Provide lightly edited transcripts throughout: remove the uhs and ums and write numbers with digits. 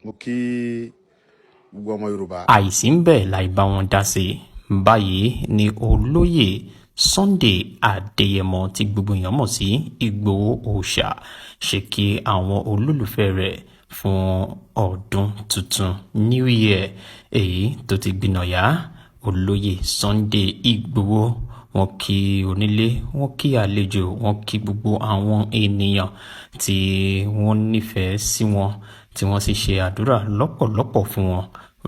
Mo kí gbogbo ọmọ Yorùbá. Àìsí ń bẹ̀ láì bá wọn dá sí i. Báyìí ni olóyè Sunday Adéyẹmọ, tí gbogbo èèyàn mọ̀ sí Ìgbòho Òòṣà, ṣe kí àwọn olólùfẹ́ rẹ̀ fún ọdún tuntun, New Year, èyí tó ti gbìnàyà. Olóyè Sunday Ìgbòho, wọ́n kí onílé, wọ́n kí àlejò, wọ́n kí gbogbo àwọn ènìyàn tí wọ́n nífẹ̀ẹ́ sí wọn, tí wọ́n sì ṣe àdúrà lọ́pọ̀lọpọ̀ fún wọn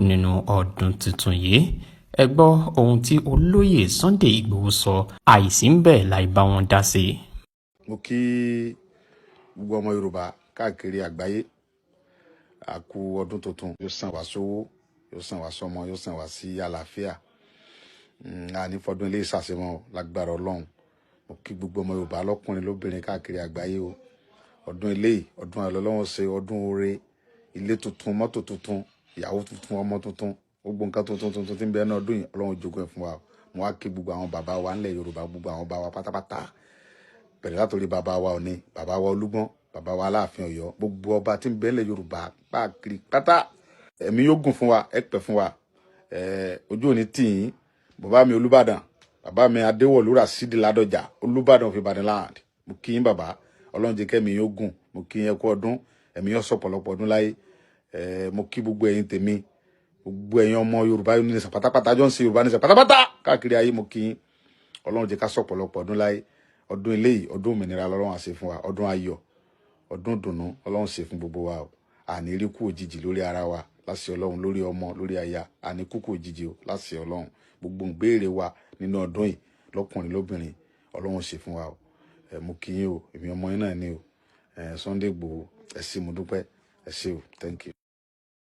nínú ọdún tuntun yìí. Ẹ gbọ́ ohun tí olóyè Sunday Ìgbòho sọ. Àìsí ń bẹ̀ láì bá wọn dá sí i. Mo kí gbogbo ọmọ Yorùbá káàkiri àgbáyé. A kú ọdún tuntun. Yóò sàn wá sówó, yóò sàn wá sọ́mọ, yóò sàn wá sí àlàáfíà. Àní fọdún ilé ìsàsímọ́ lágbára Ọlọ́run. Mo kí gbogbo ọmọ Yorùbá lọ́kùnrin, lóbìnrin, káàkiri àgbáyé o. Ọdún ilé yìí, ọdún ayọ̀ lọ́wọ́ ṣe, ọdún oore, ilé tuntun, mọ́tò tuntun, ìyàwó tuntun, ọmọ tuntun, gbogbo nǹkan tuntun tuntun tí ń bẹ ní ọdún yìí, Ọlọ́run jogún ẹ̀ fún wa. Mo wá kí gbogbo àwọn bàbá wa ńlẹ̀ Yorùbá, gbogbo àwọn bàbá wa pátápátá, bẹ̀rẹ̀ látòrí bàbá wa Ọ̀ní, bàbá wa Olúgbọ́n, bàbá wa Aláàfin Ọ̀yọ́, gbogbo ọba tí ń bẹ ńlẹ̀ Yorùbá káàkiri pátá. Ẹ̀mí yóò gùn fún wa, ẹ pẹ́ fún wa, ojú òní tì yín. Bàbá mi Olúbàdàn, bàbá mi Adéwọ̀lú Ràṣídì Ládọjà, Olúbàdàn of Ìbàdàn land, mo kí yín, bàbá. Ọlọ́run jẹ́ kẹ́mi yóò gùn. Mo kí yín, ẹ kú ọdún, ẹ̀mí yóò sọ̀pọ̀lọpọ̀ ọdún láyé. Mo kí gbogbo ẹ̀yin tèmi, gbogbo ẹ̀yin ọmọ Yorùbá nation pátápátá, jọ ń ṣe Yorùbá nation pátápátá káàkiri ayé. Mo kí yín. Ọlọ́run jẹ́ ká sọ̀pọ̀lọpọ̀ ọdún láyé. Ọdún eléyìí, ọdún òmìnira lọ́lọ́run á ṣe fún wa, ọdún ayọ̀, ọdún ìdùnnú Ọlọ́run ṣe fún gbogbo wa o. Àní rí kú òjijì lórí ara wa láṣẹ Ọlọ́run, lórí ọmọ, lórí aya, àní kúkú òjijì o láṣẹ Ọlọ́run. Gbogbo ìbéèrè wa nínú ọdún yìí, lọ́kùnrin, lóbìnrin, Ọlọ́run ṣe fún wa o. Ẹ mo kí yín o. Èmi ọmọ yín náà ni o, ẹ Sunday Igboho. Ẹ ṣé, mo dúpẹ́, ẹ ṣé o. Thank you.